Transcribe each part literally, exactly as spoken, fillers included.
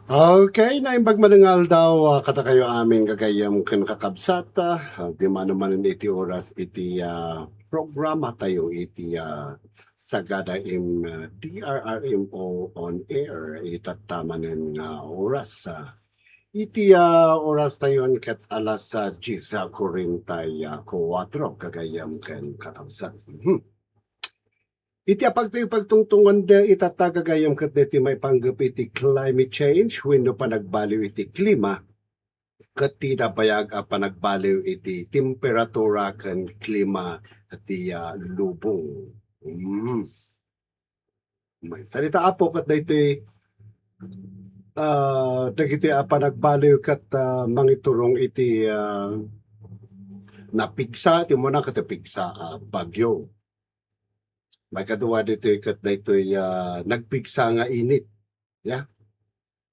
Okay, naimbag man nga aldaw, ah, kadakayo amin gagayyem ken kakabsat, ah, di mano manen iti oras iti, ah, programa tayo iti, ah, Sagada im, ah, D R R M O on air itatta manen nga oras, ah. Iti, ah, oras tayon ket alas, ah, diyes, ah, kuarenta y kuatro gagayyem ken kakabsat. Mhm. Iti apagtayo pagtungtunganda itatta gagayyem ket daytoy maipanggep iti climate change wenno panagbaliw iti klima, ket ti nabayag a panagbaliw iti temperatura ken klima ti, ah, lubong. Mm. Maysa dita, Apo, ket daytoy, ah, dagiti a panagbaliw ket, ah, mangiturong iti, ah, napigsa, ti umuna ket napigsa, ah, bagyo. Maikadua ditoy ket daytoy, ah, nagpigsa nga init. Ya.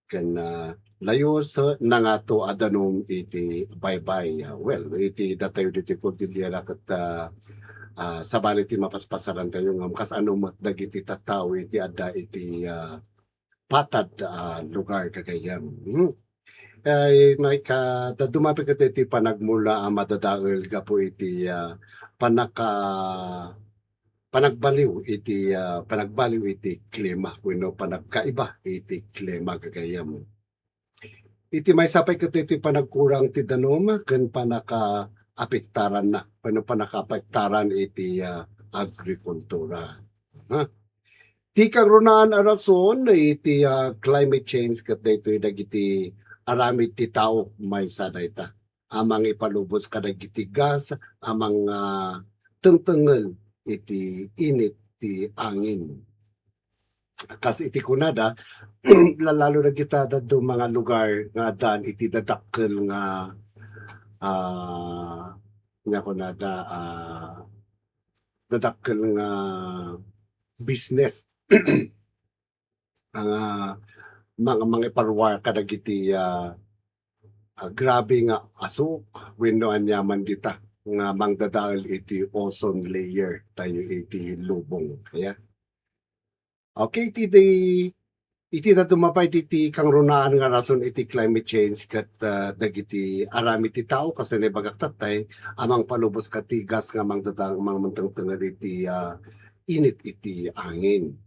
Ken, ah, layus, nangato a danum iti baybay. Ah, well, iti datayo ditoy Cordillera ket, ah, ah, sabali ti mapaspasaran tayo ngem kas ano met dagiti tattao iti adda iti, ah, patad a lugar gagayyem. Hmm. Ay, maikadadduma pay ket iti panagmula a madadael gapu iti, ah, panaka-, panagbaliw iti, ah, panagbaliw iti klima wenno panagkaiba iti klima gagayyem. Iti maysa pay ket iti panagkurang ti danum ken panakaapektaranna wenno panakaapektaran iti, ah, agrikultura. Ha? Ti kangrunaan a rason iti, ah, climate change ket daytoy dagiti aramid ti tao maysa dayta a mangipalubos kadagiti gas a mang-, ah, tengtengel iti init ti angin. Kas iti kunada, lalo dagita dadduma nga lugar nga addaan iti dadakkel nga, ah, nga kunada, ah, dadakkel nga business. Nga mang-, mangiparuar kadagiti, ah, ah, grabe nga asuk wenno aniaman dita nga mangdadael iti ozone layer tayo iti lubong. Kaya, okay, iti di-, iti dadduma pay iti kangrunaan nga rason iti climate change ket, ah, dagiti aramid ti tao, kas naimbagak tattay, a mangpalubos ket ti gas nga mangdadang-, mangmangtengtengel iti, ah, init iti angin.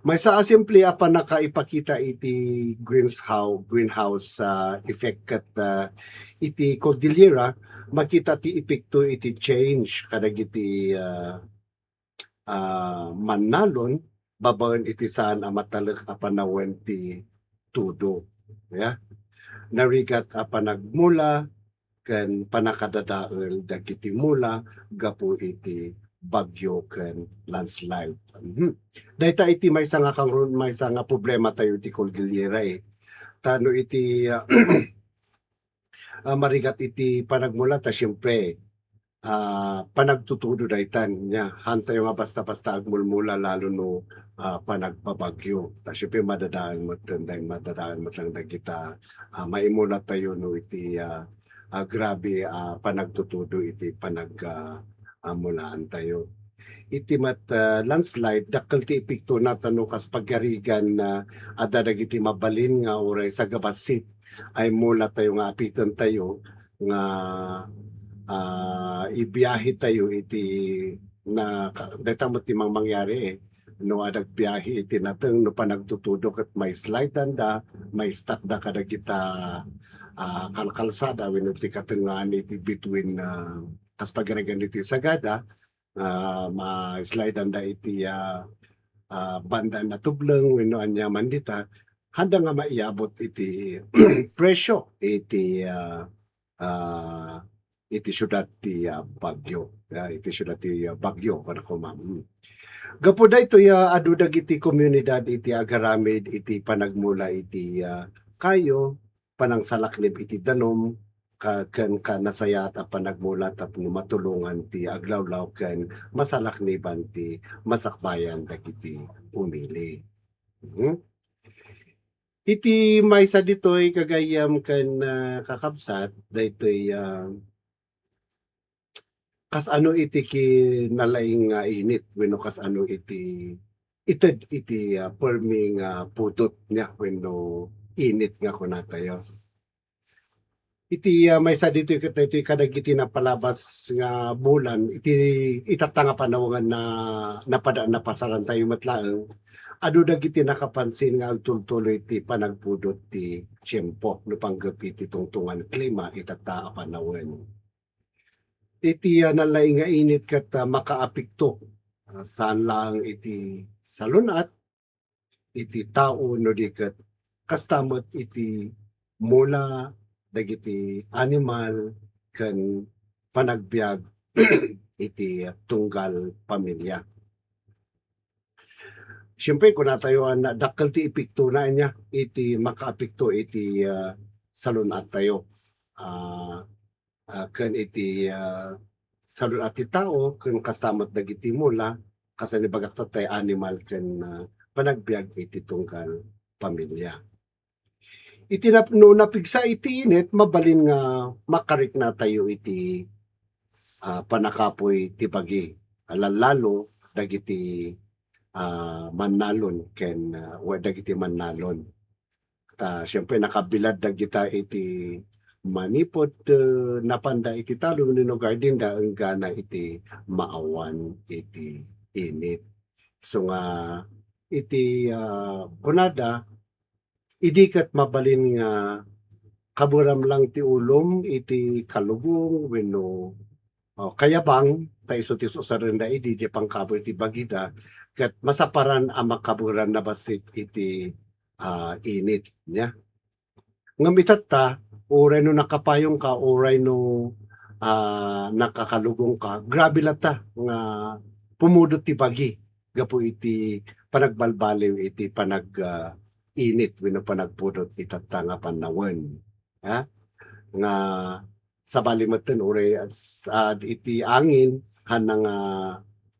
Maysa a simple a pannakaipakita iti greens-, greenhouse, ah, effect ket, ah, iti Cordillera, makita ti epekto iti change kadagiti, ah, ah, mannalon babaen iti saan a matalek a panawen ti tudo. Ya. Narigat a panagmula ken pannakadadael dagiti mula gapu iti bagyo ken landslide. Mhm. Dayta iti maysa nga kangrun-, maysa nga problema tayo iti Cordillera, eh. Ta no iti, ah, ah, marigat iti panagmula ta siyempre, ah, panagtutudo daytan. Nya, hantayo nga basta-basta agmulmula lalo no, ah, panagbabagyo. Ta siyempre, madadael met, day-, madadael met lang dagita, ah, maimula tayo no iti, ah, ah, grabe, ah, panagtutudo iti panag, ah, ah, mulaan tayo. Iti met, ah, landslide, dakkel ti epektona ta no kas pagarigan, ah, adda dagiti mabalin nga uray sagabassit ay mula tayo nga apiten tayo nga, ah, ibiyahe tayo iti na-, ka-, dayta met ti mang-, mangyari, eh. No, adda agbiyahe iti nateng, no, panagtutudo ket maislidanda, maistakda kadagita, ah, kalkalsada wenno ti katengngaan iti between, ah, kas pagarigan iti sagada, ah, maislidanda iti, ah, ah, banda natubleng wenno aniaman dita, handa nga maiabot iti presyo iti, ah, ah, iti siudad ti, ah, Baguio. Ah, iti siudad ti, ah, Baguio, kada koma. Mm. Gapu daytoy, ah, adu dagiti komunidad iti agaramid iti panagmula iti, ah, kayo, panangsalaknib iti danum, ka-, ken kanasayaat a panagmula tapno matulongan ti aglawlaw ken masalakniban ti masakbayan dagiti pumili. Mhm. Iti maysa ditoy gagayyem ken, ah, kakabsat, daytoy, ah, kas ano iti kinalaing nga init wenno kas ano iti ited iti, ah, permi nga pudot niya wenno init nga kunatayo. Iti, ah, maysa ditoy ket daytoy kadagiti napalabas nga bulan, iti itatta nga panawen na napada-, napasarantayo met laeng, adu dagiti nakapansin nga agtultuloy ti panagpudot ti tiempo no panggep iti tungtungan klima itatta a panawen. Iti, ah, nalaing nga init ket, ah, makaapekto, ah, saan laeng iti salun-at, iti tao no di ket kasta met iti mula, dagiti animal, ken panagbiag iti tunggal pamilia. Siyempre, kunatayo a dakkel ti epektona ania iti makaapekto iti, ah, salun-attayo. Ah, ah, ken iti, ah, salun-at ti tao, ken kasta met dagiti mula, kas ibagak tatta, animal, ken, ah, panagbiag iti tunggal pamilia. Iti nap-, no napigsa iti init, mabalin nga makariknatayo iti, ah, pannakapuy ti bagi, a lallalo dagiti, ah, mannalon ken, ah, wa-, dagiti mannalon. Ta, siyempre, nakabilad dagita iti manipud, eh, napanda iti talon wenno gardenda enggana iti maawan iti init. So nga, iti, ah, kunada, idi ket mabalin nga kaburam lang ti ulom iti kalugong wenno, o, kayabang, ta isu ti usarenda idi, diay pangkabuy ti bagida, ket masaparan a makaburan na bassit iti, ah, init, nia. Ngem itatta, uray no nakapayongka, uray no, ah, nakakalugongka, grabe latta nga pumudot ti bagi gapu iti panagbalbaliw iti panag-, ah, init wenno panagpudot itatta nga panawen. Ha? Nga sabali metten uray, ah, iti angin, haan nga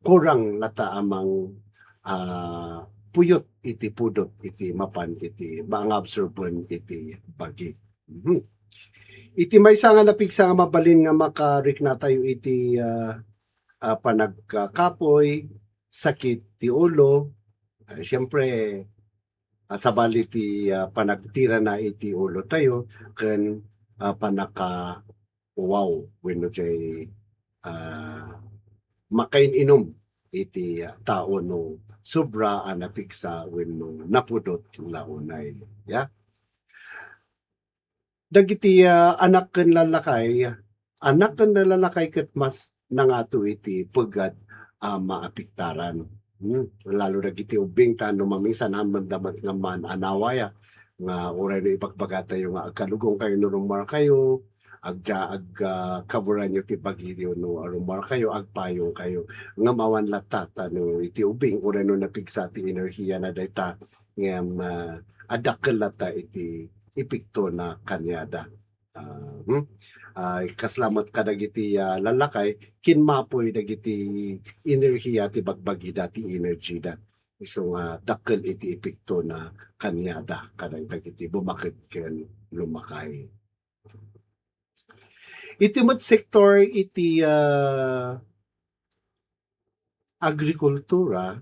kurang latta a mang-, ah, puyot iti pudot iti mapan iti mangabsorben iti bagi. Mhm. Iti maysa nga napigsa nga mabalin nga makariknatayo iti, ah, ah, panagkakapoy, sakit ti ulo, ah, siyempre, ah, sabali ti, ah, panagtirana iti ulotayo ken, ah, pannaka-, uwaw wenno diay, ah, makain-inum iti, ah, tao no sobra a napigsa wenno napudot la unay, ya. Dagiti, ah, anak ken lallakay, anak ken lallakay ket mas nangato iti peggad a maapektaran. Hmm, lalo dagiti ubbing ta no maminsan, haan met da met nga maan-anawa ya, nga uray no ibagbagatayo nga agkalugongkayo no rummuarkayo, agdia-, ag-, ah, kaburanyo ti bagiyo no rummuarkayo, agpayongkayo. Ngem awan latta ta no iti ubbing, uray no napigsa ti enerhiana dayta, ngem, ah, adakkel latta iti epektona kaniada. Ah, hmm? Ah, kasla met kadagiti, ah, lallakay, kinmapoy dagiti enerhiya ti bagbagida, ti energyda. Isu nga dakkel iti epektona kaniada, kadagiti bumaket ken lummakay. Iti met sektor iti, ah, agrikultura,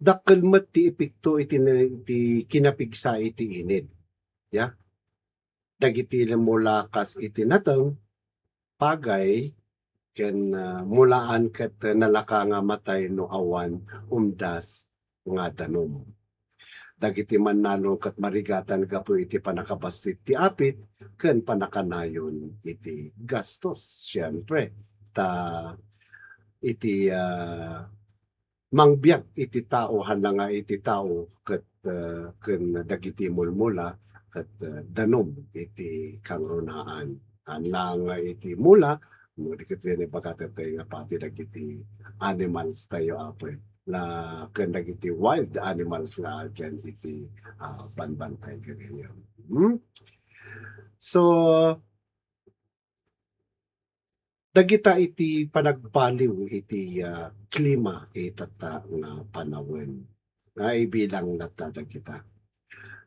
dakkel met ti epekto iti ne-, iti kinapigsa iti init. Ya. Dagiti mula kas iti nateng, pagay, ken, ah, mulaan ket nalaka nga matay no awan umdas nga danum. Dagiti mannalon ket marigatan gapu iti pannakabassit ti apit ken pannakanayon iti gastos, siempre. Ta iti, ah, mangbiag iti tao, haan nga iti tao ket, ah, ken dagiti mulmula ket, ah, danum iti kangrunaan. Haan nga iti mula, no di ket ibaga tayo nga pati dagiti animals tayo, Apo, eh, la ken dagiti wild animals nga agian iti, ah, banbantay gagayyem. Hmm? So, dagita iti panagbaliw iti, ah, klima itatta nga panawen. Nga ibilang latta dagita.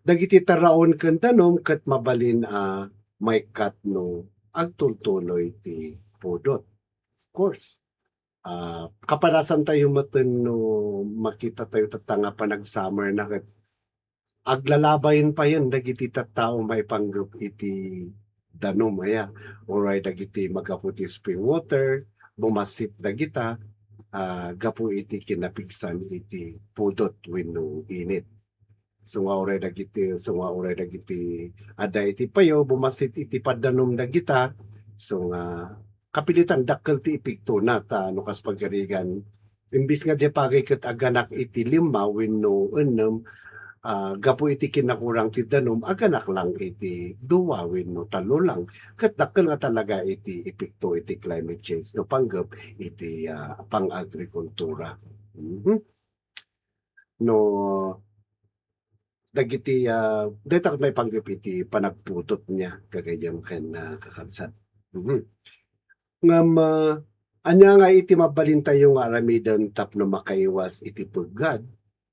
Dagiti tarraon ken danum ket mabalin a maikkat no agtultuloy ti pudot. Of course, ah, kapadasantayo metten no makitatayo tatta nga panag-summer na ket aglalabayen payen dagiti tattao maipanggep iti danum, aya, uray dagiti magapu ti spring water, bumassit dagita, ah, gapu iti kinapigsan iti pudot wenno init. So nga uray dagiti, so nga uray dagiti adda iti payo, bumassit iti paddanum dagita, so nga kapilitan dakkel ti epektona ta no kas pagarigan, imbis nga diay pagay ket aganak iti lima wenno ennem, ah, gapu iti kinakurang ti danum, aganak lang iti dua wenno tallo lang. Ket dakkel nga talaga iti epekto iti climate change no panggep iti, ah, pang-agrikultura. Mhm. No dagiti, ah, dayta maipanggep iti panagpudot niya gagayyem ken, ah, kakabsat. Mhm. Ngem, ah, ania nga iti mabalintayo nga aramiden tapno makaiwas iti peggad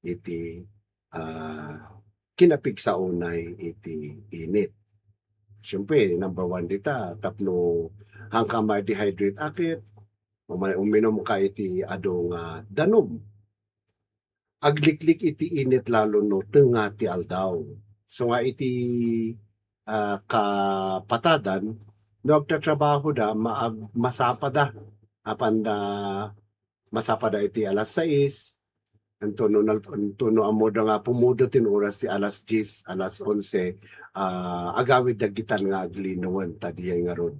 iti, ah, kinapigsa unay iti init? Siyempre, number one dita, tapno haanka ma-dehydrate a ket, uma-, uminumka iti adu nga danum. Agliklik iti init lalo no tengnga ti aldaw. So nga iti, ah, kapatadan, no agtatrabahoda, maag-, masapada. Apan da, masapada iti alas sais, anto no nal-, anto no ammoda nga pumudot ti oras ti alas dies, alas onse, ah, agawid dagitan nga aglinoen ta diay ngarud,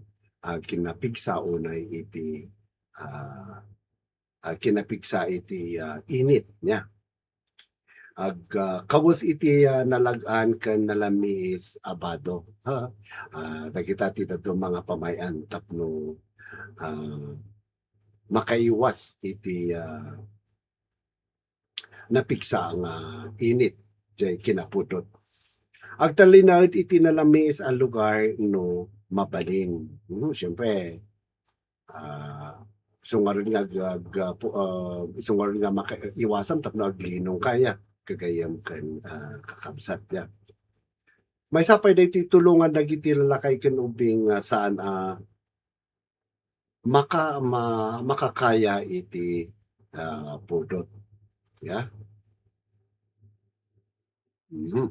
ah, kinapigsa unay iti, ah, ah, kinapigsa iti, ah, init niya. Ag, ah, kawes iti, ah, nalag-an ken nalamiis a bado. Ha? Ah, dagita ti dadduma nga pamay-an tapno, ah, makaiwas iti, ah, napigsa nga init jay kinapudot. Agtalinaed iti nalamiis a lugar no mabalin. Hmm, siyempre, ah, isu ngarud nga ag-, ag-, ah, pu-, ah, isu ngarud nga maka-, iwasan tapno aglinong kaya gagayyem ken, ah, kakabsat ya. Maysa pay daytoy tulongan dagiti lalakay ken ubbing nga saan a maka-, ma-, makakaya iti, ah, pudot. Ya. Mhm.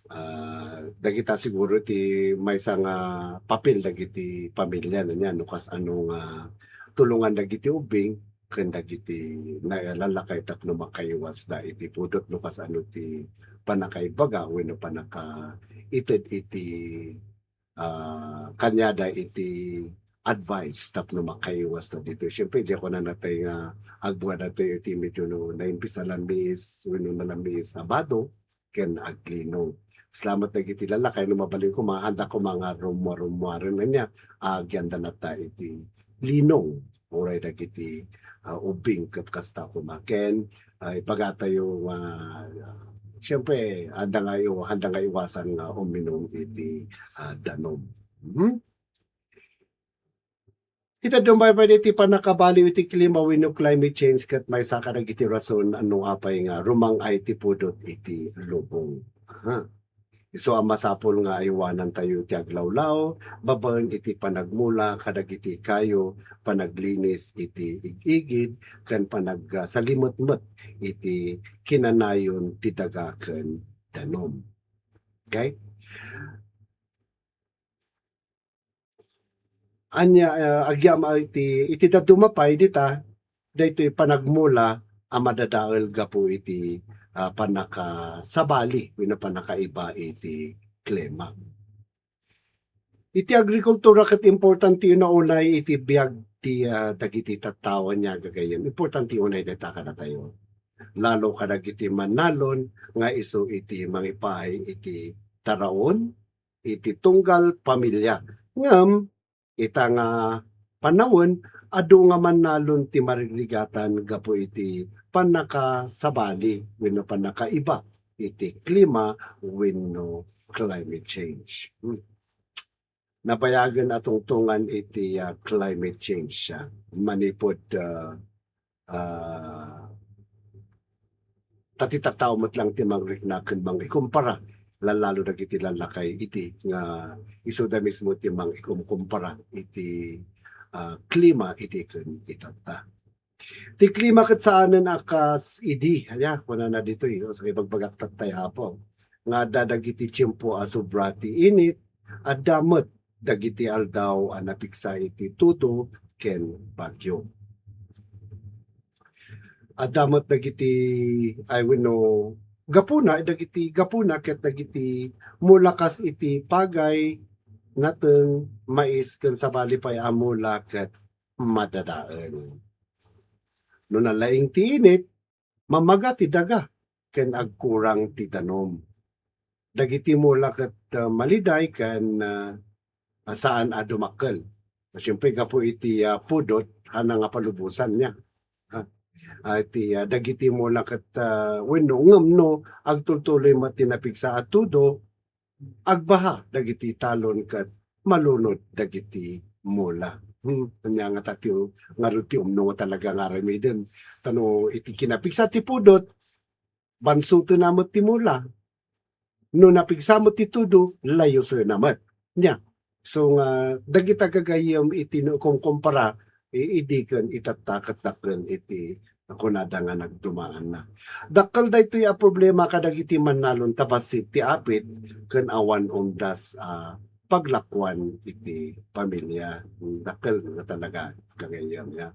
Ah, dagita siguro ti maysa nga papel dagiti pamilya na niya, no, kas ano nga tulongan dagiti ubbing ken dagiti na-, lalakay tapno makaiwas da iti pudot, no, kas ano ti pannakaibaga wenno pannakaited iti ah, kaniada iti advice tapno makaiwas ta ditoy. Siyempre, diak kunana tay nga agbuan datoy iti medyo no naimpisan a miis wenno nalamiis a bado ken aglinong. Salamat dagiti lalakay no mabalin koma, haanda koma nga rummuarummuaren ania, agyanda latta iti linong uray dagiti, ah, ubbing ket kasta koma. Ken, ah, ibagatayo nga, ah, siyempre, haanda nga iwa-, haanda nga iwasan nga uminum iti, ah, danum. Mhm. Ita dumbay pay iti pannakabaliw iti klima wenno climate change ket maysa kadagiti rason no apay nga rumang-ay ti pudot iti lubong. Aha. Isu a masapul nga aywanantayo ti aglawlaw babaen iti panagmula kadagiti kayo, panaglinis iti ig-igid, ken panagsalimetmet iti kinanayon ti daga ken danum. Okay? Ania, ah, agyam-, ah, iti, iti dadduma pay dita, daytoy panagmula a madadael gapu iti, ah, pannakasabali wenno pannakaiba iti klima. Iti agrikultura ket importante nga unay iti biag ti, ah, dagiti tattao ania gagayyem. Importante unay dayta kadatayo. Lalo kadagiti mannalon nga isu iti mangipaay iti taraon, iti tunggal pamilya. Ngem, ita nga panawen, adu nga mannalon ti marigrigatan gapu iti pannakasabali wenno pannakaiba iti klima wenno climate change. Hmm. Nabayagen a tungtungan iti, ah, climate change, ah, manipud, ah, ah, ta ti tattao met lang ti mangrikna ken mangikumpara, lalo dagiti lallakay iti nga isuda mismo ti mangikumkumpara iti, ah, klima idi ken itatta. Ti klima ket saanen a kas idi, aya, kunana ditoy, o, sa ibagbagak tattay, Apo. nga adda dagiti tiempo a sobra ti init, adda met dagiti aldaw a napigsa iti tudo ken bagyo. Adda met dagiti, ay, wenno, gapuna, dagiti gapuna ket dagiti mula kas iti pagay, nateng, mais, ken sabali pay a mula ket madadael. No nalaing ti init, mamaga ti daga ken agkurang ti danum. Dagiti mula ket, ah, maliday ken, ah, saan a dumakkel. Siempre, gapu iti, ah, pudot, haanna nga palubosan niya. Ha? Ah, iti, ah, dagiti mula ket, ah, wenno, ngem no agtultuloy met ti napigsa a tudo, agbaha dagiti talon ket malunod dagiti mula. Hmm, ania ngata ti, ngarud ti umno nga talaga nga aramiden? Ta no iti kinapigsa ti pudot, bansotenna met ti mula. No napigsa met ti tudo, layusena met. Nia, so nga, dagita gagayyem iti no ikumkumpara, i-, idi ken itatta ket dakkel iti kunada nga nagdumaanna. Dakkel daytoy a problema kadagiti mannalon ta bassit ti apit ken awan umdas a paglakuan iti pamilia. Dakkel nga talaga gagayyem, ya.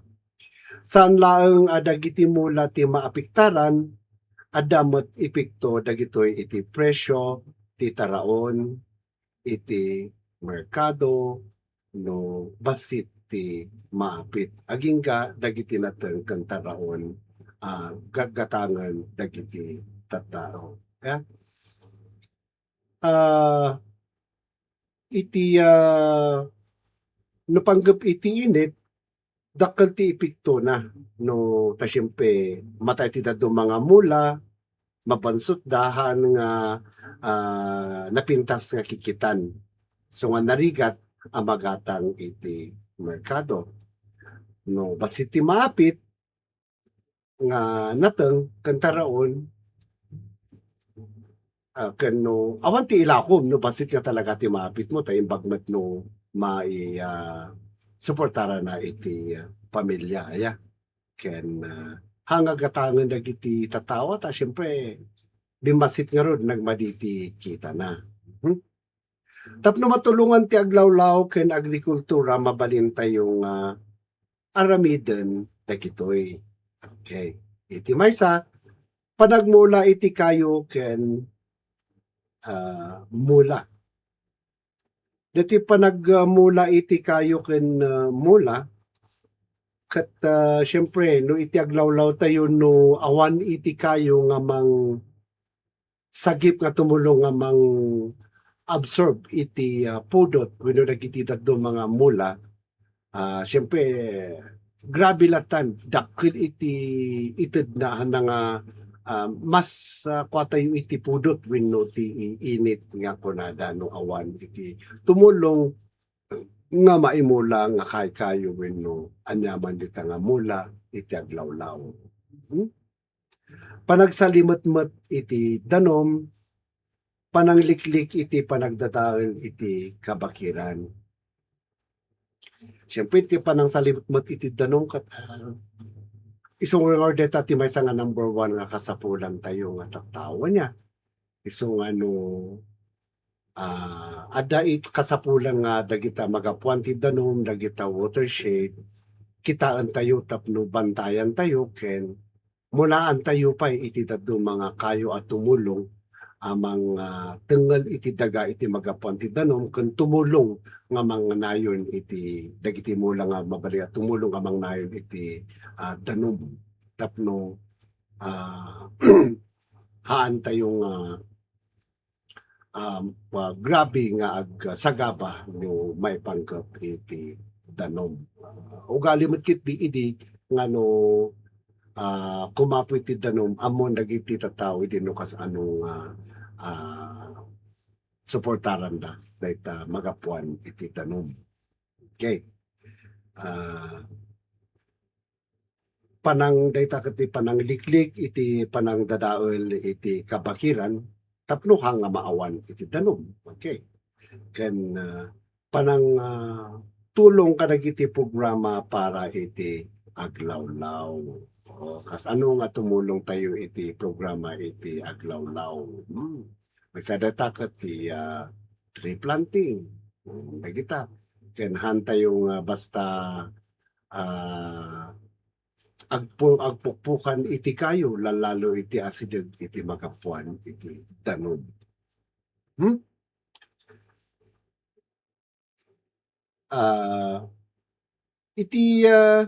Saan laeng a dagiti mula ti maapektaran, adda met epekto dagitoy iti presio ti taraon iti merkado no bassit ti maapit. Agingga dagiti nateng ken taraon a gaggatangen dagiti tattao. Ya? Ah, iti, ah, no panggep iti init, dakkel ti epektona. No, ta siempre, matay ti dadduma nga mula, mabansotda, haan nga, ah, napintas nga kikitan. So nga narigat a magatang iti merkado. No, bassit ti maapit, nga nateng ken taraon, ah, ken no, awan ti ilakom no bassit nga talaga ti maapit mo, ta imbag met no mai-, ah, suportarana iti, ah, pamilia, aya. Ken, ah, haan nga gatangen dagiti tattao ta, siempre, bimmassit ngarud nagmadi ti kitana. Hmm? Tapno matulongan ti aglawlaw ken agrikultura, mabalintayo nga aramiden dagitoy. Okay. Iti maysa, panagmula iti kayo ken, ah, mula. Dati panagmula iti kayo ken, ah, mula, ket, ah, siempre, no iti aglawlaw tayo, no awan iti kayo nga mang sagip nga tumulong nga mang-absorb iti, ah, pudot wenno dagiti dadduma nga mula, ah, siempre, grabe latta, dakkel iti itedna, haan nga, ah, mas, ah, kuatayo iti pudot wenno ti i-, init nga kunada no awan iti tumulong nga maimula nga kaykayo wenno aniaman dita nga mula iti aglawlaw. Hmm? Panagsalimetmet iti danum, panangliklik iti panagdadael iti kabakiran. Siempre, iti panangsalimetmet iti danum ket, ah, isu nga dayta ti maysa nga number one nga kasapulan tayo nga tattao, ania. Isu nga no, ah, adda it kasapulan nga dagita magapuan ti danum, dagita watershed, kitaen tayo tapno bantayan tayo ken mulaan tayo pay iti dadduma nga kayo a tumulong a mang, ah, tengngel iti daga iti magapuan ti danum ken tumulong nga mangnayon iti dagiti mula nga mabalin a tumulong a mangnayon iti, ah, danum tapno, ah, haan tayo nga um, ah, grabe nga agsagaba no maipanggep iti danum. Ah, ugali met ketdi idi nga no, ah, kumapo iti danum, ammon dagiti tattao idi no kasano nga, ah, suportaranda dayta magapuan iti danum. Okay. Ah, panang-, dayta ket ti panangliklik iti panangdadael iti kabakiran tapno haan nga maawan iti danum. Okay. Ken, ah, panang-, ah, tulong kadagiti programa para iti aglawlaw. O, kasano nga tumulong tayo iti programa iti aglawlaw? Hmm. Maysada ta ket ti, ah, tree planting. Mm, dagita. Ken haantayo nga basta, ah, agpu-, agpukpukan iti kayo, lalo iti asideg iti magapuan iti danum. Hmm? Ah, iti, ah,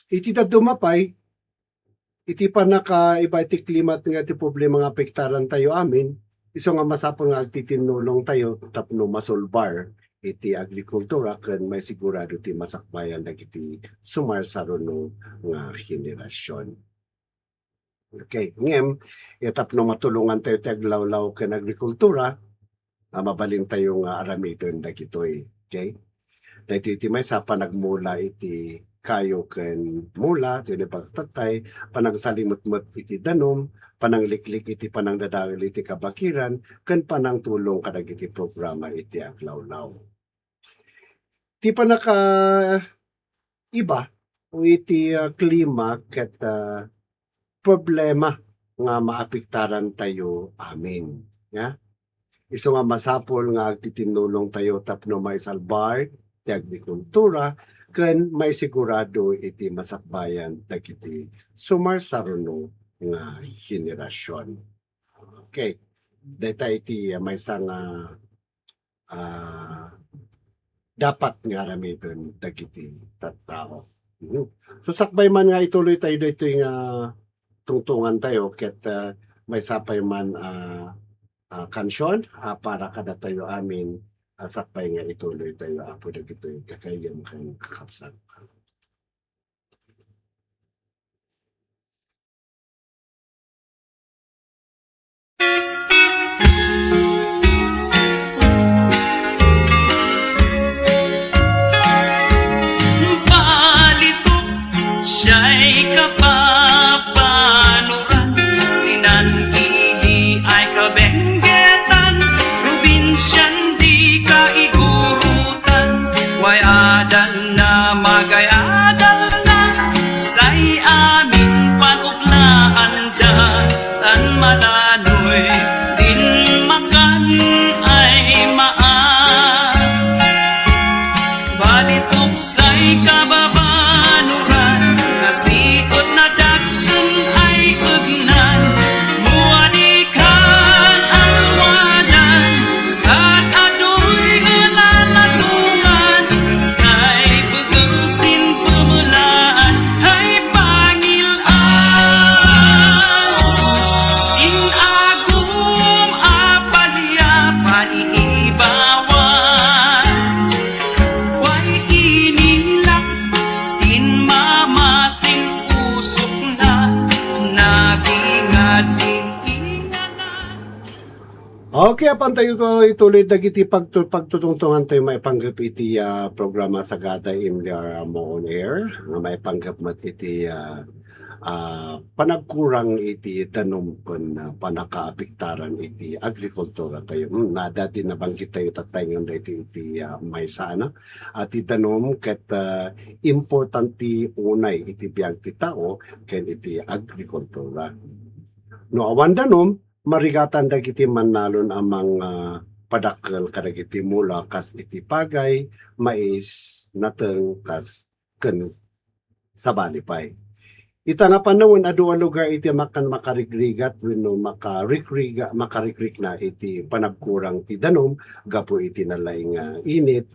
iti dadduma pay, iti pannakaiba iti klimat nga iti problema nga apektaran tayo amin, isu nga masapul nga agtitinnulong tayo tapno masolbar iti agrikultura ken maisigurado ti masakbayan dagiti sumarsaruno nga henerasyon. Okay, ngem, ya tapno matulongan tayo ti aglawlaw ken agrikultura, ah, mabalin tayo nga aramiden dagitoy. Okay? Daytoy iti maysa, panagmula iti kayo ken mula, ti pagtattay, panangsalimetmet iti danum, panangliklik iti panangdadael iti kabakiran, ken panangtulong kadagiti programa iti aglawlaw. Ti pannakaiba iti, ah, klima ket, ah, problema nga maapektaran tayo amin, ya. Isu nga masapul nga agtitinnulong tayo tapno maisalbar ti agrikultura ken maisigurado iti masakbayan dagiti sumarsaruno nga henerasyon. Okay. Dayta iti, ah, maysa nga, ah, dapat nga aramiden dagiti tattao. Mhm. So, sakbay man nga ituloy tayo daytoy nga tungtungan tayo ket, ah, maysa pay man, ah, ah, kansion, ah, para kadatayo amin, ah, sakbay nga ituloy tayo, Apo, dagitoy kakaiyem ken kakabsat. Balitok, siay kapapanuran, sinanggili ay kabenggetan, probinsian di kaigurutan, way adal na magay adal na, say amin panuknaan da, tan malanoy din makan ay maan. Balitok say kababanuran, kasikot na dagsen ay egnan, muadikan ang wadan, kat aduy lalatungan, say pagengsin pemelaan, ay pangil-an. Sin agum a palia paniibawan, way inilak tin mamasing usok na, nagingad din inganan. Okay, apan tayo ko ituloy dagiti pagtu-, pagtutungtungan tayo maipanggep iti, ah, programa Sagada M D R Amo on Air, nga maipanggep met iti, ah, ah, panagkurang iti danum ken, ah, pannakaapektaran iti agrikultura tayo. Hmm, naadda ti nabanggit tayo tattay ngem daytoy iti, ah, maysa, ano? Ah, ti danum ket, ah, importante unay iti biag ti tao ken iti agrikultura. No awan danum, marigatan dagiti mannalon a mangpadakkel kadagiti mula kas iti pagay, mais, nateng, kas ken sabali pay. Ita nga panawen, adu a lugar iti makan makarigrigat wenno makarikriga-, makarikrikna iti panagkurang ti danum gapu iti nalaing nga init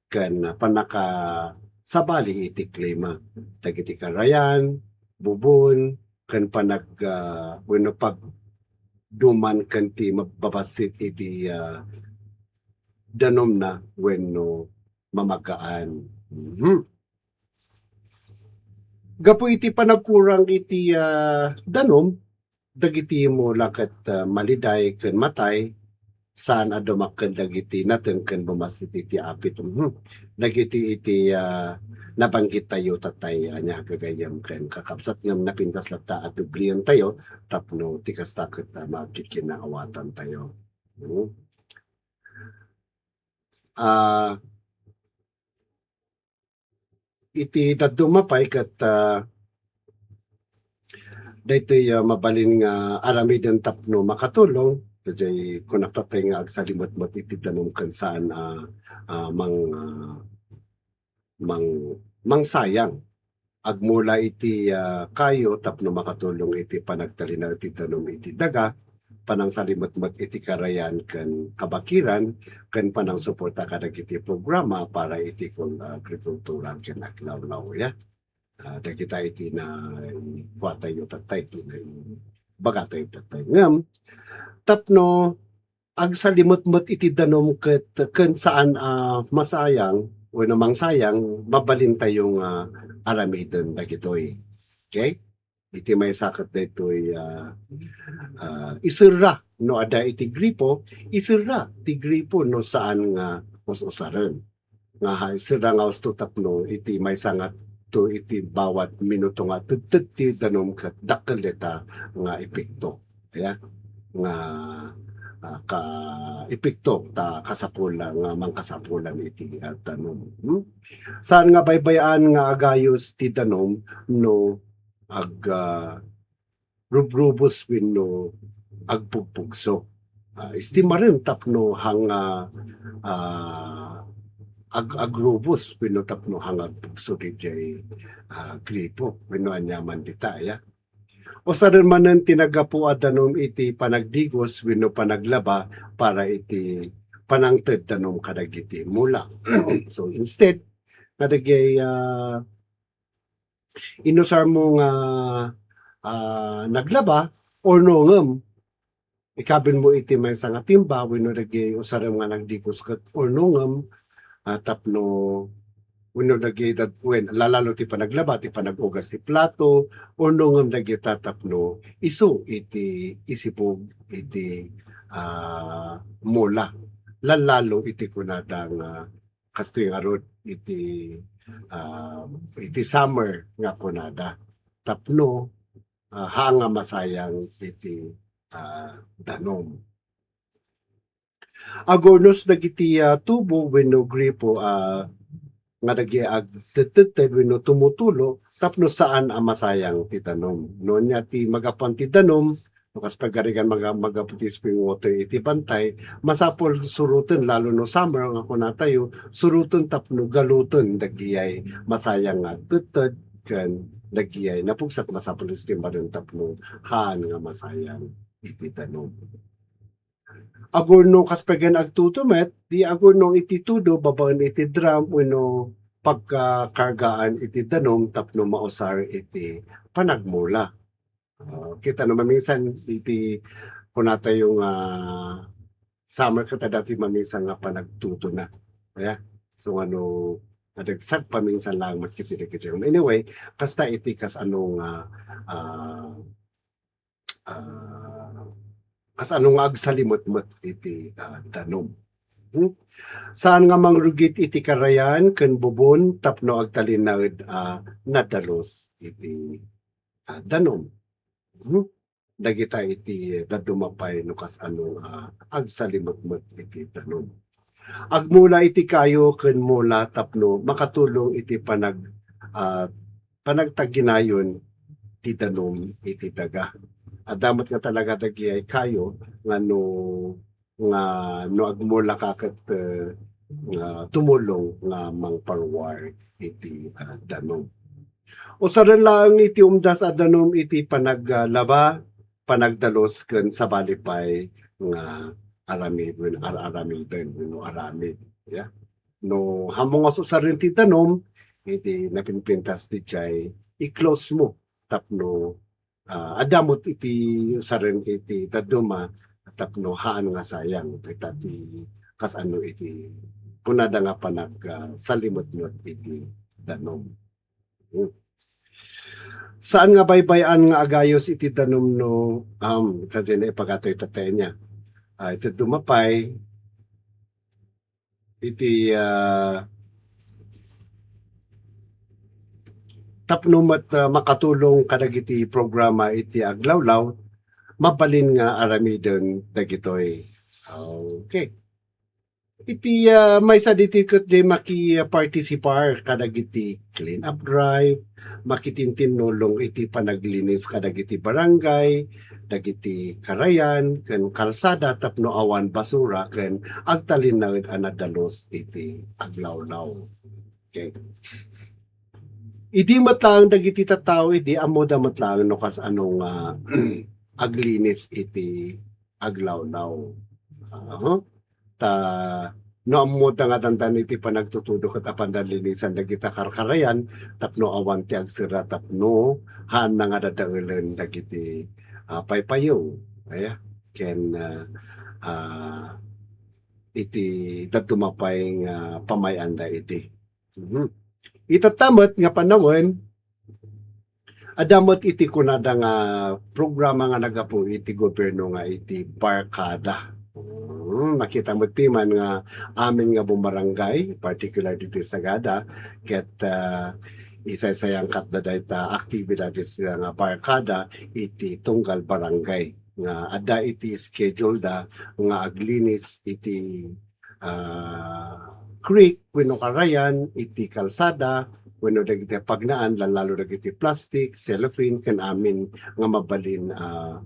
ken pannakasabali iti klima. Dagiti karayan, bubon, ken panag-, ah, wenno pagduman ken ti mababassit iti, ah, danumna wenno mamagaan. Mhm. Gapu iti panagkurang iti, ah, danum, dagiti mula ket, ah, maliday ken matay, saan a dumakkel dagiti nateng ken bumassit iti apit. Mhm. Dagiti iti, ah, nabanggit tayo tattay, ania, gagayyem ken kakabsat, ngem napintas latta a dublientayo tapno ti kasta ket, ah, makikinaawatan tayo. Mhm. Ah, iti dadduma pay ket, ah, daytoy, ah, mabalin nga aramiden tapno makatulong, daytoy kunak tatay nga agsalimetmet iti danum ken saan a, a, mang, a, mang-, mangsayang. Agmula iti, a, kayo tapno makatulong iti panagtalinaed ti danum iti daga, panangsalimetmet iti karayan ken kabakiran, ken panangsuporta kadagiti programa para iti kon-, agrikultura ken aglawlaw, ya. Ah, dagita iti na-, kuatayo tatta, iti na-, bagatayo tatta. Ngem, tapno agsalimetmet iti danum ket ken saan a masayang wenno mangsayang, mabalintayo nga aramiden dagitoy. Okay? Iti maysa ket daytoy, ah, ah, iserra no adda iti gripo, iserra ti gripo no saan nga us-usaren. Nga ha, iserra nga usto tapno iti maysa nga to iti bawat minuto nga tedted ti danum ket dakkel dayta nga epekto. Aya? Nga, ah, ka-, epekto ta kasapul nga mangkasapulan iti, ah, danum. Hmm? Saan nga baybay-an nga agayos ti danum no ag-, ah, rubrubos wenno agpugpugso. Ah, istimaren tapno hanga, ah, ag-, agrubos wenno tapno hanga agpugso didiay, ah, gripo wenno aniaman dita, aya. Usaren manen ti naggapu a danum iti panagdigos wenno panaglaba para iti panangted danum kadagiti mula. So, instead, nga dagiti, ah, inusarmo nga, ah, naglaba, or no ngem, ikabilmo iti maysa nga timba, wenno dagiti usarem nga nagdigos ket, or no ngem, ah, tapno, wenno dagiti dad-, wen, lalalo ti panaglaba, ti panag-ugas ti plato, or no ngem dagita tapno isu iti isibug iti, ah, mula. Lalalo iti kunada nga kastoy ngarud iti, ah, iti summer nga kunada. Tapno, ah, haan nga masayang iti, ah, danum. Agurnos dagiti, ah, tubo wenno gripo, ah, nga dagiti agtedtedted wenno tumutulo tapno saan a masayang ti danum. No ania ti magapuan ti danum, no kas pagarigan maga-, magapu ti spring water iti bantay, masapul suroten, lalo no summer nga kunatayo, suroten tapno galuten dagiti masayang nga agtedted ken dagiti napugsa, masapul istimaren tapno haan nga masayang iti danum. Agurno kas pagarigan agtudo met, di agurno iti tudo babaen iti drum wenno pagkakargaan iti danum tapno mausar iti panagmula. Ah, kita no maminsan iti kunatayo nga summer ket adda ti maminsan nga panagtutuna. Aya? So, ano, adagsak paminsan lang met ket dagiti. Anyway, kasta iti kas ano nga, ah, ah, kas ano nga agsalimetmet iti, ah, danum. Hmm? Saan nga mangrugit iti karayan ken bubon tapno agtalinaed a nadalus iti, ah, danum. Hmm? Dagita iti dadduma pay no kas ano, ah, agsalimetmet iti danum. Agmula iti kayo ken mula tapno makatulong iti panag-, ah, panagtaginayon ti danum iti daga. Adda met nga talaga dagiti kayo nga no, nga no agmula ka ket, eh, nga tumulong nga mangparuar iti, ah, danum. Usaren laeng iti umdas a danum iti panaglaba, panagdalus ken sabali pay nga aramid wenno ar-aramiden wenno aramid. Ya. No, haanmo nga usaren ti danum, iti napinpintas ti jay, i-close mo tapno, ah, adda met iti usaren iti dadduma tapno haan nga sayang. Dayta ti kas ano iti kunada nga panag-, ah, salimetmet iti danum. Hmm. Saan nga baybay-an nga agayos iti danum no, um, sa dyan ipagatoy tatay niya. Ah, iti dadduma pay, iti, ah, tapno met, ah, makatulong kadagiti programa iti aglawlaw, mabalin nga aramiden dagitoy. Okay. Iti, ah, maysa ditoy ket diay maki-, ah, participar kadagiti clean up drive, makitintinnulong iti panaglinis kadagiti barangay, dagiti karayan, ken kalsada tapno awan basura ken agtalinaed a nadalus iti aglawlaw. Okay. Idi met laeng dagiti tattao idi, ammoda met laeng no kasano nga aglinis iti aglawlaw. Aha. Ta no ammoda nga dandan iti panagtutudo ket apanda linisan dagita karkarayan tapno awan ti agsera tapno haanna nga dadaelen dagiti, ah, paypayo. Aya, ken, ah, ah, iti dadduma pay nga pamay-anda iti. Mhm. Itatta met nga panawen, adda met iti kunada nga programa nga naggapu iti gobierno nga iti Barkada. Hmm, makita met piman nga amin nga bumarangay, particular ditoy Sagada, ket, ah, isaysayangkatda dayta aktibidades nga Barkada iti tunggal barangay nga adda iti schedule da nga aglinis iti, ah, creek wenno karayan, iti kalsada wenno dagiti pagnaan, lalo dagiti plastic, cellophane, ken amin nga mabalin, ah,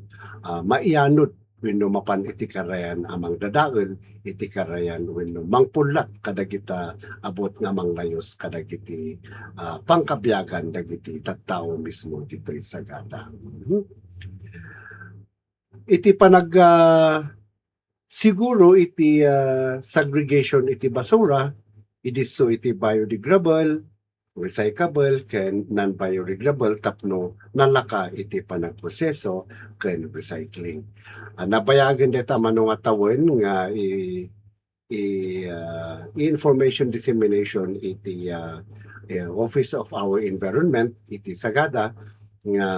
ah, maianod wenno mapan iti karayan a mangdadael iti karayan wenno mangpullat kadagita abut nga manglayus kadagiti, ah, pangkabiagan dagiti tattao mismo ditoy Sagada. Mhm. Iti panag-, ah, siguro iti, ah, segregation iti basura, idisso iti biodegradable, recyclable, ken non-biodegradable tapno nalaka iti panagproseso ken recycling. Ah, nabayagen dayta mano nga tawen nga i-, i-, ah, information dissemination iti, ah, eh, Office of Our Environment iti Sagada nga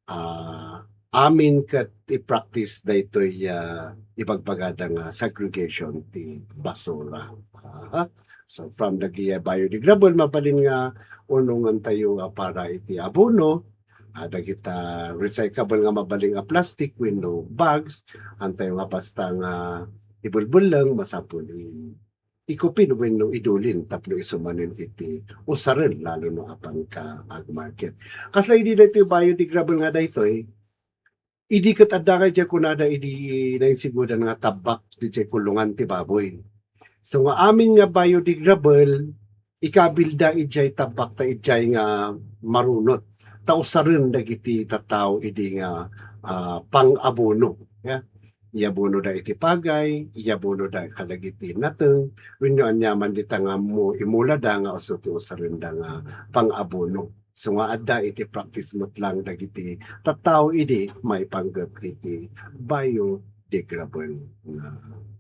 ah, amin ket i-practice daytoy, ah, ibagbagada nga segregation ti basura. Aha. So, from dagiti biodegradable, mabalin nga unongen tayo nga para iti abono, ah, dagita recyclable nga mabalin a plastic wenno bags, antayo nga basta nga ibelbelleng, masapul i-, ikupin wenno idulin tapno isu manen iti usaren lalo no apan ka ag-market. Kasla idi daytoy biodegradable nga daytoy, idi ket adda nga idiay kunada idi nainsigodan nga tabbak didiay kulungan ti baboy. So nga amin nga biodegradable, ikabilda idiay tabbak ta idiay nga marunot. Ta usaren dagiti tattao idi nga, ah, pang-abono. Ya. Iyabonoda iti pagay, iyabonoda kadagiti nateng, wenno aniaman dita nga ammo imulada nga isu ti usarenda nga pang-abono. So nga adda iti practice met lang dagiti tattao idi maipanggep iti biodegradable nga,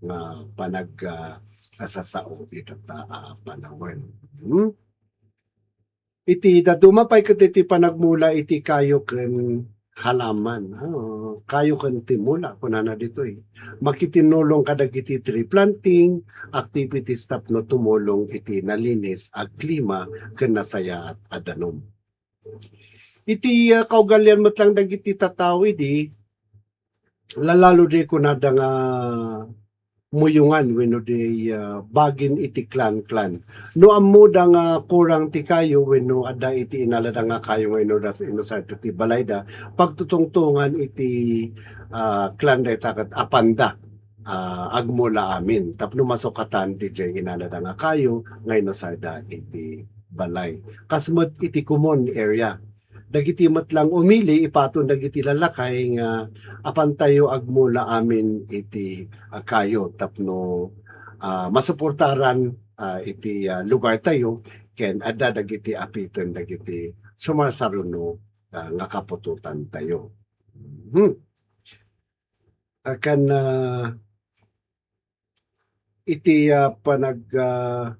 nga panag-, ah, asasao itatta a panawen. Hmm? Iti dadduma pay ket iti panagmula iti kayo ken halaman. Ah, kayo ken ti mula, kunana ditoy. Makitinnulong kadagiti tree planting activities tapno tumulong iti nalinis a klima ken nasayaat a danum. Iti, ah, kaugalian met lang dagiti tattao idi, lalalo di kunada nga muyongan wenno di, ah, bagin iti clan-clan. No ammoda nga kurang ti kayo wenno adda iti inalada nga kayo nga inusar, inusar ti balayda, pagtutungtongan iti, ah, clan dayta ket apanda, ah, agmula amin tapno masukatan ti diay inalada nga kayo nga inusarda iti balay. Kas met iti common area, dagiti met lang umili, ipaton dagiti lalakay nga apantayo agmula amin iti, ah, kayo tapno, ah, masuportaran, ah, iti, ah, lugartayo ken adda dagiti apiten dagiti sumarsaruno, ah, nga kaputotantayo. Hmm. Akan, ah, iti, ah, panag-, ah,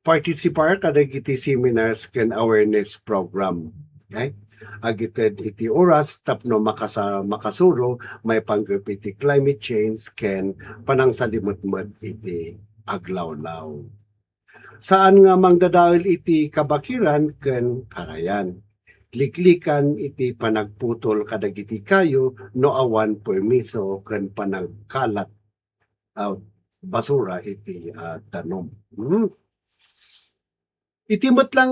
participar kadagiti seminars ken awareness program. Okay? Agited iti oras tapno makasa-, makasuro maipanggep iti climate change ken panangsalimetmet iti aglawlaw. Saan nga mangdadael iti kabakiran ken karayan. Liklikan iti panagputol kadagiti kayo no awan permiso ken panagkalat, ah, basura iti, ah, danum. Hmm. Iti met lang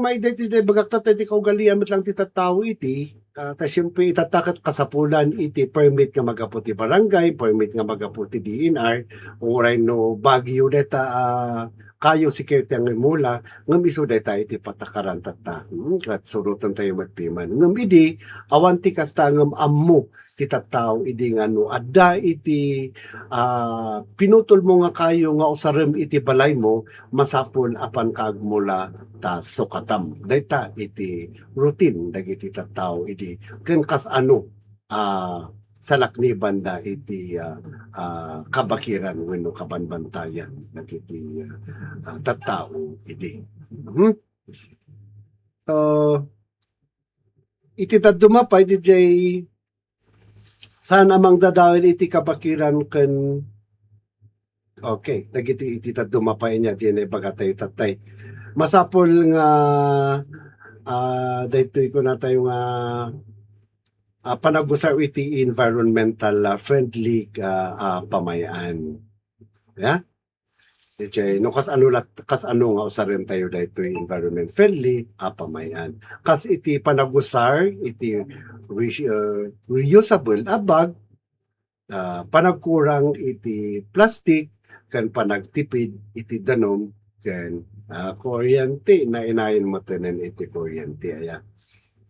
may daytoy, daytoy bagak tatta iti kaugalian met lang ti tattao iti, ah, ta siyempre itatta ket kasapulan iti permit nga magapu ti barangay, permit nga magapu ti D N R, uray no Baguio dayta, ah, kayo security nga imula, ngem isu dayta iti patakaran tatta. Hmm, ket suroten tayo met piman. Ngem idi, awan ti kasta ngem ammo ti tattao idi nga no adda iti, ah, pinutolmo nga kayo nga usarem iti balaymo, masapul a panka agmula ta sukatam. Dayta iti routine dagiti tattao idi ken kas ano, ah, salaknibanda iti, ah, ah, kabakiran wenno kabanbantayan dagiti, ah, ah, tattao idi. Mhm. So, iti dadduma pay, diay saan a mangdadael iti kabakiran ken, okay, dagiti iti dadduma pay ania diay naibaga tayo tattay. Masapul nga, ah, daytoy kunatayo nga, ah, panagusar iti environmental, ah, friendly, ah, ah, pamay-an. Ya? Diay, no kas ano lat-, kas ano nga usaren tayo daytoy environment friendly a pamay-an. Kas iti panagusar iti re-, uh, reusable a bag, ah, panagkurang iti plastic, ken panagtipid iti danum ken, ah, kuryente, nainayon mo tenen iti kuryente aya.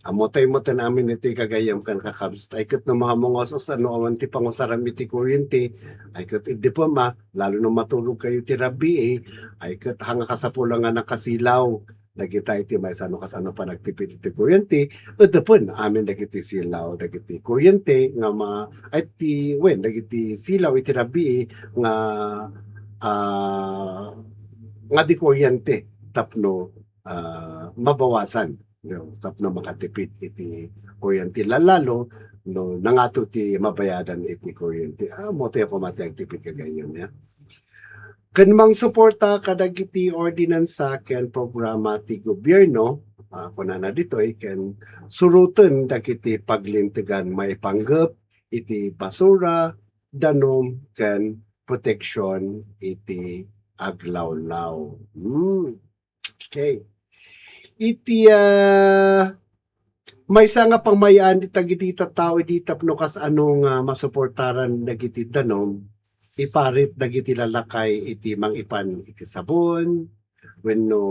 Ammo tayo met amin iti kagayyem ken kakabsat. Ay ket no mahamungos, no awan ti pangusaram iti kuryente, ay ket iddepem a, lalo no matulog kayo ti rabii, ay ket hanga kasapulan nga nakasilaw dagita iti maysa no kasano panagtipid iti kuryente, iddepen amin dagiti silaw, dagiti kuryente nga ma-, ay ti, wen, dagiti silaw iti rabii nga, ah, nga di kuryente tapno, ah, mabawasan. No, tapno makatipid iti kuryente, lalo no nangato ti mabayadan iti kuryente. Ah, ammo tayo koma ti agtipid kagayyem, ya. Ken mangsuporta kadagiti ordinansa ken programa ti gobierno, ah, kunana ditoy, ken suroten dagiti paglintegan maipanggep iti basura, danum, ken proteksyon iti aglawlaw. Hmm. Okay. Iti, ah, maysa nga pamay-an dagiti tattao idi tapno kas ano nga masuportaran dagiti danum, iparit dagiti lalakay iti mangipan iti sabon, wenno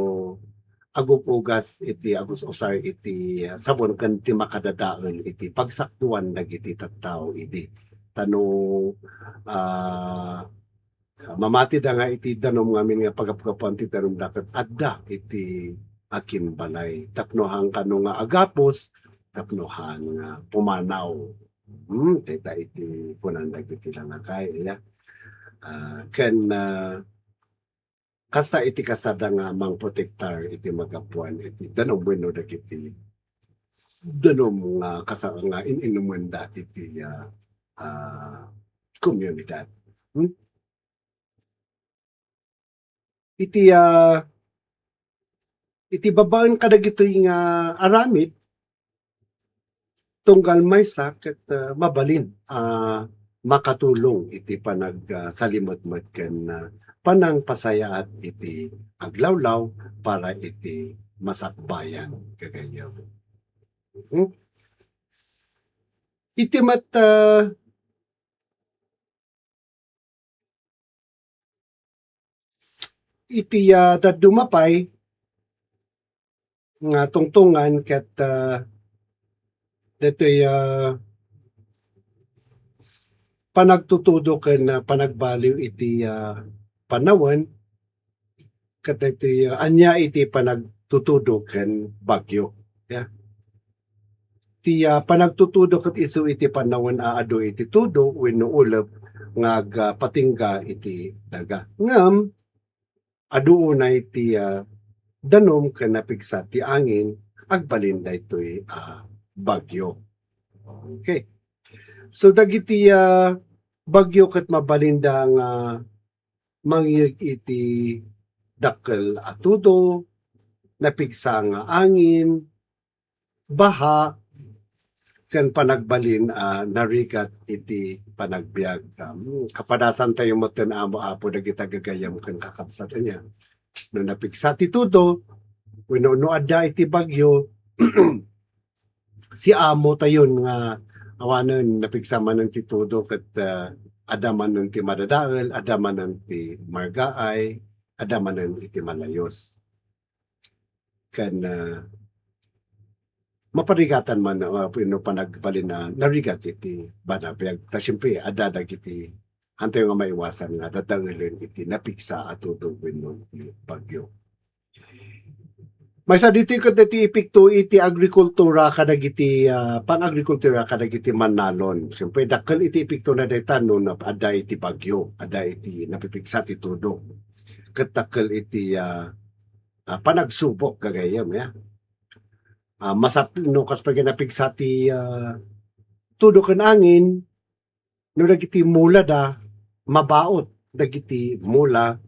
agug-ugas iti agus-usar iti, ah, sabon ken ti makadadael iti pagsakduan dagiti tattao idi. Ta no, ah, mamatida nga iti danum ngamin nga pagapgapuan ti danumda ket adda iti akinbalay tapno haan kano nga agapos, tapno haan nga pumanaw. Hmm, dayta iti kunan dagiti lalakay, ya. Ah, ken, ah, kasta iti kasada nga mangprotektar iti magapuan iti danum wenno dagiti danum nga kasa-, nga in-inumenda iti, ah, ah, komunidad. Hmm? Iti, ah, iti babaen kadagitoy nga aramid, tunggal maysa ket, ah, mabalin a makatulong iti panag-, ah, salimetmet ken, ah, panangpasayaat iti aglawlaw para iti masakbayan, kagayyem. Mhm. Iti met, ah, iti, ah, dadduma pay nga tungtungan ket, ah, daytoy, ah, panagtutudo ken, ah, panagbaliw iti, ah, panawen, ket daytoy, ah, ania iti panagtutudo ken bagyo. Ya. Ti, ah, panagtutudo ket isu iti panawen a adu iti tudo wenno ulep nga agpatingga iti daga. Ngem, adu unay ti, ah, danum ken napigsa ti angin, agbalin daytoy, ah, bagyo. Okay. So, dagiti, ah, bagyo ket mabalinda nga mangyeg iti dakkel a tudo, napigsa nga angin, baha, ken panagbalin a narigat iti panagbiag. Um, kapadasantayo metten, Apo, Apo, dagita gagayyem ken kakabsat. Ania, no napigsa ti tudo, wenno no adda iti bagyo, si amotayon nga awanen napigsa manen ti tudo ket, ah, adda manen ti madadael, adda manen ti margaay, adda manen iti malayos. Ken, ah, maparigatan man, ah, wenno panagbalin a narigat iti panagbiag. Ta siempre, adda dagiti, haantayo nga maiwasan nga dadaelen iti napigsa a tudo wenno iti bagyo. Maysa ditoy ket iti epekto iti agrikultura kadagiti, ah, pang-agrikultura kadagiti mannalon. Siyempre, dakkel iti epektona dayta no nap-, adda iti bagyo, adda iti napipigsa ti tudo. Ket dakkel iti, ah, ah, panagsubok gagayyem, ya. Ah, masap-, no kas pagay napigsa ti, ah, tudo ken angin, no dagiti mula da, mabaot dagiti mula,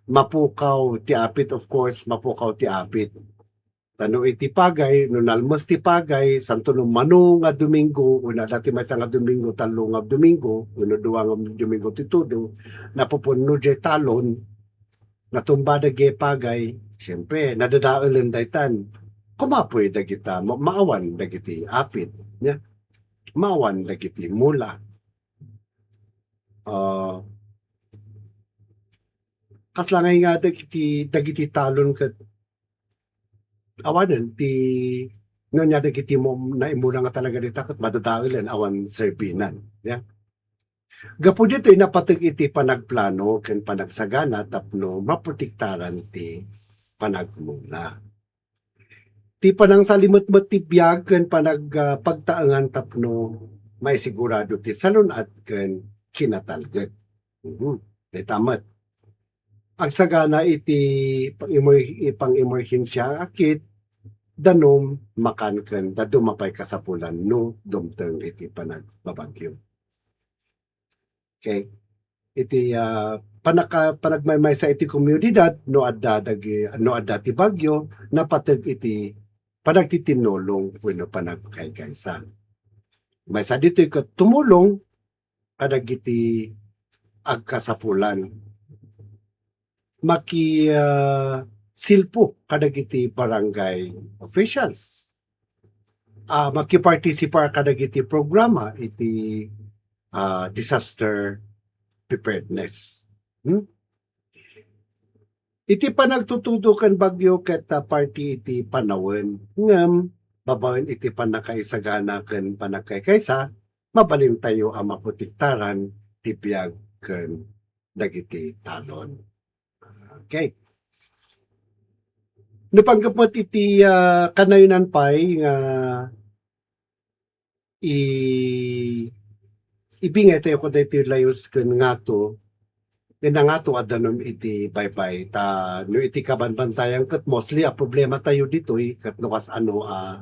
mapukaw ti apit, of course, mapukaw ti apit. Ta no iti pagay, no nalmes ti pagay, santo no mano nga Domingo, wenno adda ti maysa nga Domingo, tallo nga Domingo, wenno dua nga Domingo ti tudo, napupunno diay talon, natumba dagiti pagay, siyempre, nadadaelen daytan. Kumapoy dagita, ma-, maawan dagiti apit, nia? Maawan dagiti mula. Ah, kasla ngay nga dagiti, dagiti talon ket awanen ti, no nia dagiti mo-, naimula nga talaga dita ket madadaelen awan serbinan, ya. Gapu ditoy napateg iti panagplano ken panagsagana tapno maprotektaran ti panagmula. Ti panangsalimetmet ti biag ken panag-, ah, pagtaengan tapno maisigurado ti salun-at ken kinatalget. Mhm. Dayta met. Agsagana iti pang-emer-, pang-emerhensia a kit, danum, makan ken dadduma pay kasapulan no dumteng iti panagbabagyo. Okay. Iti, ah, panaka-, panagmaymaysa iti komunidad no adda dagi-, no adda ti bagyo, napateg iti panagtitinnulong wenno panagkaykaysa. Maysa ditoy ket tumulong kadagiti agkasapulan. Maki-, ah, silpo kadagiti barangay officials. Ah, makipartisipar kadagiti programa iti, ah, disaster preparedness. Hmm? Iti panagtutudo ken bagyo ket, ah, parti iti panawen, ngem babaen iti pannakaisagana ken pannakaykaysa, mabalintayo a maprotektaran ti biag ken dagiti talon. Okay. Napanggep met iti, ah, kanayonan pay nga i-, ibingay tayo ko daytoy layos ken ngato, ken nangato a danum iti baybay. Ta no iti kabanbantayan ket mostly a problema tayo ditoy, ket no kas ano a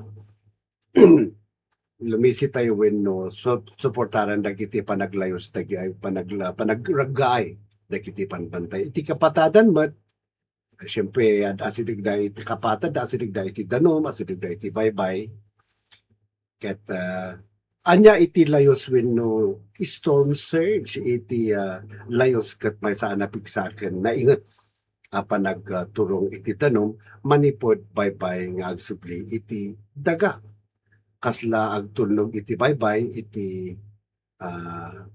lumisi tayo wenno su-, suportaran dagiti panaglayos, dagiti panagla-, panagraggaay dagiti panbantay. Iti kapatadan met, siyempre, ad-, asideg da iti kapatad, asideg da iti danum, asideg da iti baybay. Ket, ah, ania iti layos wenno storm surge iti, ah, layos ket maysa a napigsa ken nainget a panagturong iti danum manipud baybay nga agsubli iti daga. Kasla agtulnog iti baybay iti, ah,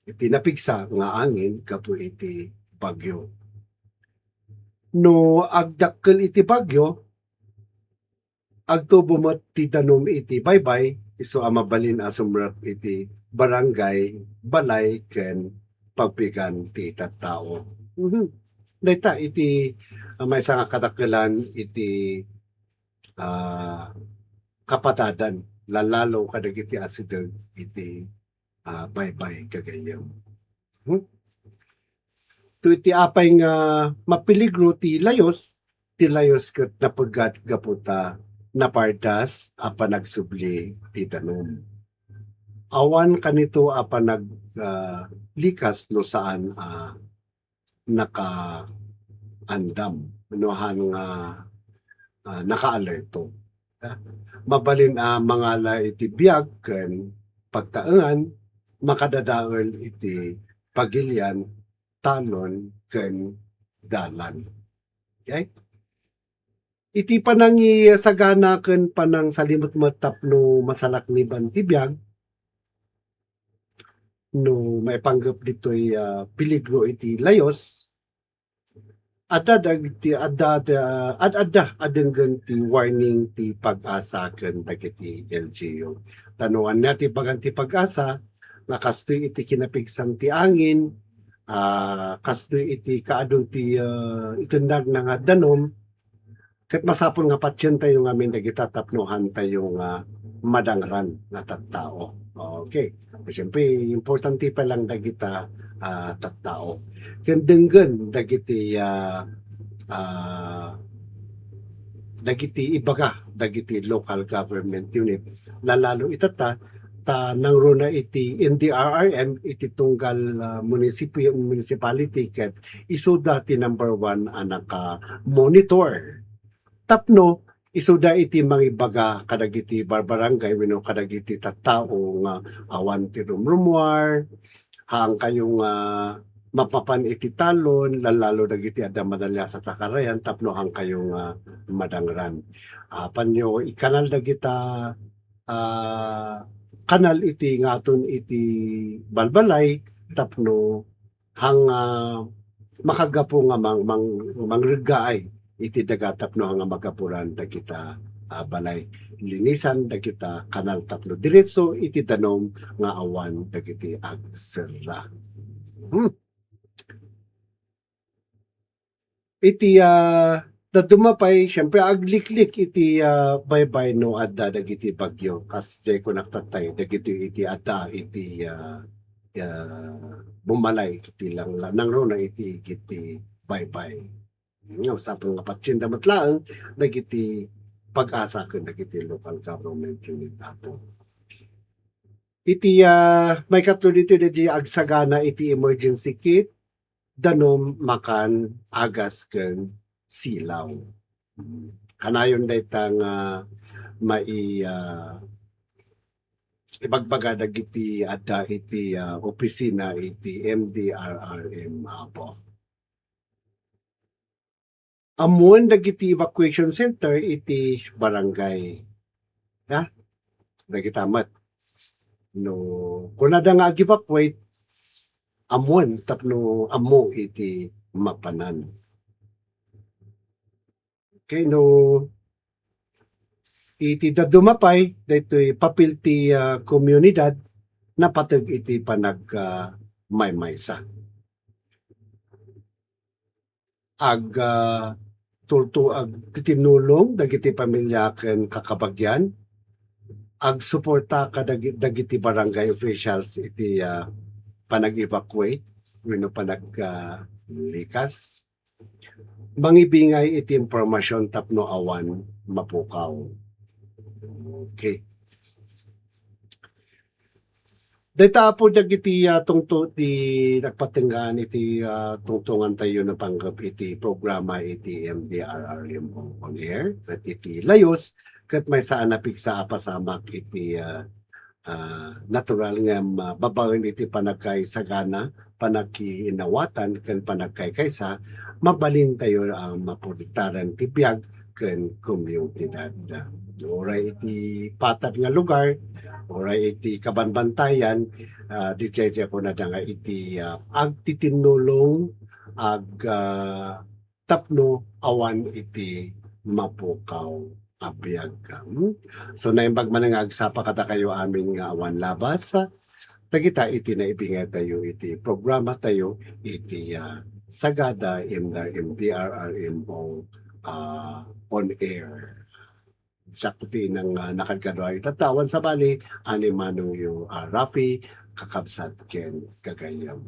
iti napigsa nga angin gapu iti bagyo. No agdakkel iti bagyo, agtubo met ti danum iti baybay, isu a mabalin a sumrek iti barangay, balay, ken pagpigan ti tattao. Mhm. Dayta iti, ah, maysa nga kadakkelan iti, ah, kapatadan, lalalo kadagiti asideg iti, ah, baybay gagayyem. Hmm? To iti apay nga mapeligro ti layos, ti layos ket napegat gapu ta napardas a panagsubli ti danum. Awan kanito a panag-, ah, likas no saan a nakaandam, no han nga, ah, nakaalerto. mabalin a mangala iti biag ken pagtaengan, makadadael iti pagilian, talon, ken dalan. Okay? Iti panangisagana ken panangsalimetmet tapno masalakniban ti biag, no maipanggep ditoy, ah, peligro iti layos, adda dagiti, adda, adda, ad-adda a denggen ti warning ti PAGASA ken dagiti L G U. Ta no ania ti ibagan ti PAGASA, nga kastoy iti kinapigsan ti angin, ah, kastoy iti kaadu ti, ah, itendagna nga danum, ket masapul nga patientayo ngamin dagita tapno hantayo nga madangran nga tattao. Okay. Siyempre, importante pa lang dagita, ah, tattao. Ken denggen dagiti, ah, ah, dagiti ibaga dagiti local government unit. Lalalo itatta, ta nangruna iti M D R R M, iti tunggal, ah, munisipi-, municipality, ket isuda ti number one a naka-monitor. Tapno isuda iti mangibaga kadagiti barbarangay wenno kadagiti tattao nga awan ti rumrumuar, haankayo nga mapmapan iti talon, lalalo dagiti adda madalias a takarayan tapno haankayo nga madangran. Apanyo ikanal dagita, ah, kanal iti ngaton iti balbalay tapno hang, ah, makagapu nga mang-, mang-, mangreggaay iti daga tapno nga magapuran dagita, ah, balay. Linisan dagita kanal tapno diretso iti danum nga awan dagiti agserra. Hmm. Iti, ah, dadduma pay, siyempre, agliklik iti, ah, baybay no adda dagiti bagyo. Kas jay kunak tattay, dagiti iti adda iti, ah, ah, bumalay iti lang-, nangruna iti igid ti baybay. Nga, sapul nga patienda met laeng dagiti PAGASA ken dagiti local government unit, Apo. Iti, ah, maikatlo ditoy, dagiti agsagana iti emergency kit, danum, makan, agas, ken silaw. Kanayon dayta nga mai-, ah, ibagbaga dagiti adda iti, ah, opisina iti M D R R M, Apo. Ammoen dagiti evacuation center iti barangay. Ha? Dagita met. No, kunada nga ag-evacuate, ammoen tapno ammo iti mapanan. Okay, no, iti dadduma pay, daytoy papel ti, ah, komunidad, napateg iti panag-, ah, maymaysa. Ag, ah, tultu-, agtitinulong dagiti pamilia ken kakabagian, agsuporta kadagi-, dagiti barangay officials iti, ah, panag-evacuate wenno panag-, ah, likas. Mangibingay iti impormasyon tapno awan mapukaw. Okay. Dayta, Apo, dagiti, ah, tungto-, ti nagpatengngaan iti, ah, tungtongantayo napanggep iti programa iti M D R R M O on air, ket iti layos, ket maysa a napigsa a pasamak iti, ah, ah, natural nga, ah, babaen iti panagkaisagana, panagkiinnawatan, ken panagkaykaysa, mabalintayo a maprotektaran ti biag ken komunidad. Uray iti patad nga lugar, uray iti kabanbantayan, ah, di jay, jay kunada nga iti, ah, agtitinulong, ag, ah, tapno awan iti mapukaw a biag. Hmm? So, naimbag man nga agsapa kadakayo amin nga awan labas, dagita iti naibingaytayo iti programatayo iti, ah, Sagada M D R M O, ah, on air. Siak ti inang, ah, nakadkadua ita awan sabali, ni manongyo, ah, Rafi, kakabsat ken gagayyem.